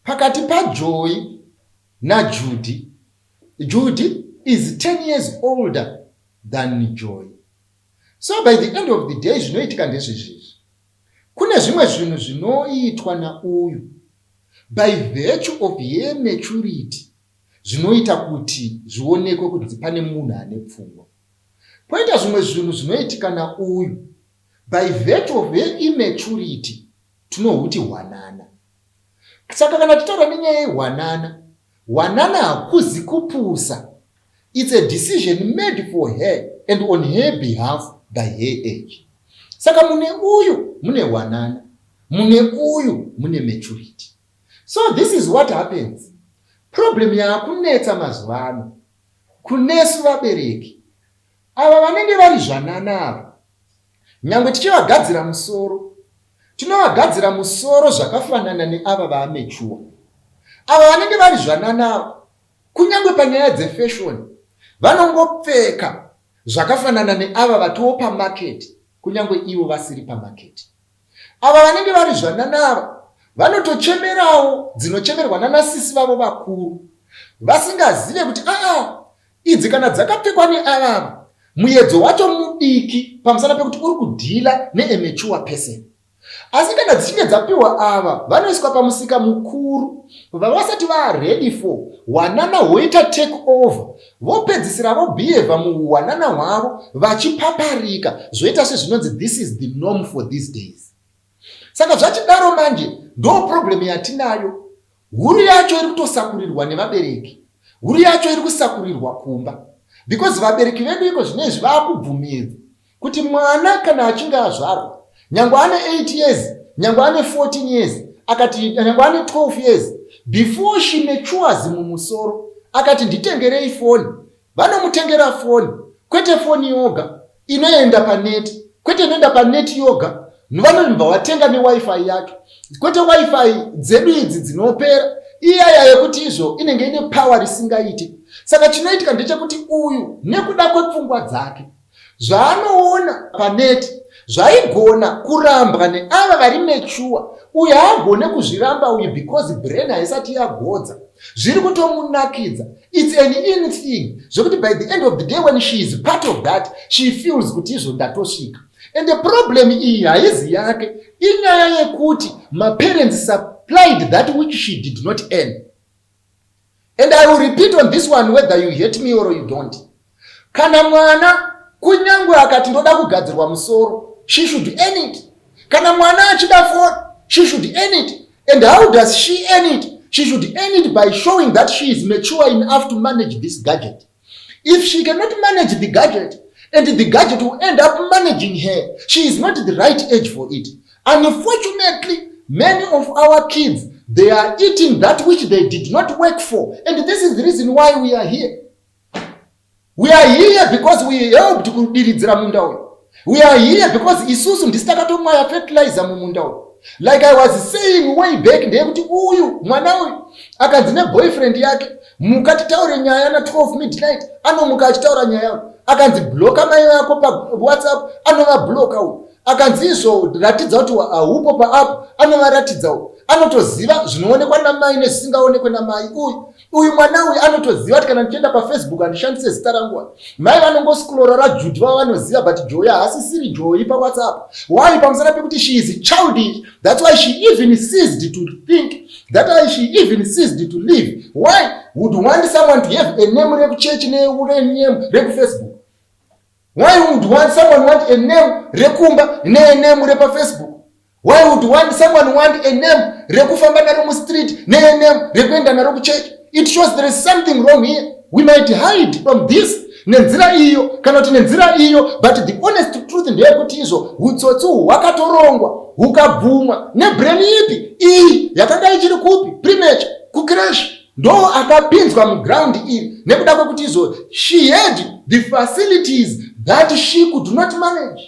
Pakati paJoy naJudy, Judy is 10 years older than Joy. So by the end of the day zvinoitika ndezvezvizvi. Kune zvimwe zvinhu zvinoitwa nauyu by virtue of her maturity zvinoita kuti zvionekwe kunzi pane munhu ane pfungwa. Poita zvimwe zvinhu zvinoitika nauyu by virtue of her immaturity tinohuti hwanana. Saka kana titaura nenyaya yehwanana, hwanana hakuzi kupusa. It's a decision made for her and on her behalf by her age. Saka mune uyu mune hwanana, mune uyu mune maturity. So this is what happens. Problem yaakunetsa mazuva ano kunesu vabereki ava vanenge vari zvanana ava, nyangwe tichivagadzira musoro, tinovagadzira musoro zvakafanana neava vaamature. Ava vanenge vari zvanana ava, kunyange panyaya dzefashion, vanongopfeka zvakafanana neava vatoo pamarket, kunyange ivo vasiri pamarket. Ava vanenge vari zvanana ava vanotochemerawo dzinochemerwa nanasisi vavo vakuru, vasingazive kuti aa idzi kana dzakapfekwa neavava muyedzo wacho mudiki pamusana pekuti uri kudhila neamature person. Asi kana dzichinge dzapiwa ava vanoiswa pamusika mukuru vavasati vaready for hwanana hwoita take over, vopedzisira vobhiyevha muhwanana hwavo vachipaparika, zvoita sezvinonzi this is the norm for these days. Saka zvachidaro manje ndo problem yatinayo. Huru yacho iri kutosakurirwa nevabereki, huru yacho iri kusakurirwa kumba, because vabereki vedu iko zvinezvi vaakubvumidza kuti mwana kana achinge azvarwa, nyangwe ane 8 years, nyangwe ane 14 years, akati nyangwe ane 12 years, before she matures mumusoro, akati nditengerei foni, vanomutengera foni. Kwete foni yoga inoenda paneti, kwete inoenda paneti yoga, vanobva vatenga newifi yacho. Kwete wifi dzedu idzi dzinopera, iyaya yekuti izvo inenge ine power risingaiti. Saka chinoitika ndechekuti uyu nekuda kwepfungwa dzake, zvaanoona paneti zvaigona kurambwa neava vari mature, uyu haagone kuzviramba uyu because brain haisati yagodza, zviri kutomunakidza. It's an in thing zvekuti by the end of the day when she is part of that, she feels kuti izvo ndatosvika. And the problem iyi haizi yake, inyaya yekuti maparents supplied that which she did not earn. And I will repeat on this one whether you hate me or you don't. Kana mwana kunyangwe akati ndoda kugadzirwa musoro, she should earn it. Kana mwana achida phone, she should earn it. And how does she earn it? She should earn it by showing that she is mature enough to manage this gadget. If she cannot manage the gadget, and the gadget will end up managing her, she is not the right age for it. Unfortunately, many of our kids, they are eating that which they did not work for. And this is the reason why we are here. We are here because we helped kudiridzira munda uyu. We are here because isusu ndisi takatomwaya fertilizer mumunda uyu. Like I was saying way back, ndeyekuti uyu mwana uyu akanzi neboyfriend yake, muka titaure nyaya na 12 midnight, anomuka achitaura nyaya uyu. Akanzi blocka mai vako paWhatsApp, anovabloka uyu. Akanzi izvo ratidza kuti haupo paapp, anovaratidza uyu. Anotoziva zvinoonekwa namai nezvisingaonekwe namai uyu. Uyu mwana uyu anotoziva kuti kana ndichienda paFacebook handishandise zita rangu. Mai vanongoscrolla raJudy vava vanoziva, but Joy haasisiri Joy paWhatsApp. Why? Pamusana pekuti she is childish. That's why she even ceased to think, that why she even ceased to live. Why would want someone to have a name rekuchechi nename rekuFacebook? Why would want someone want a name rekumba nename repaFacebook? Why would want someone want a name rekufamba naro mustreet nename rekuenda naro kuchechi? It shows there is something wrong here. We might hide from this nenzira iyo kana kuti nenzira iyo, but the honest truth ndeyekuti izvo utsotsi uhu hwakatorongwa hukabvumwa nebrain ipi iyi yakanga ichiri kupi premature kucrash, ndo akapinzwa muground iri nekuda kwekuti izvo she had the facilities that she could not manage.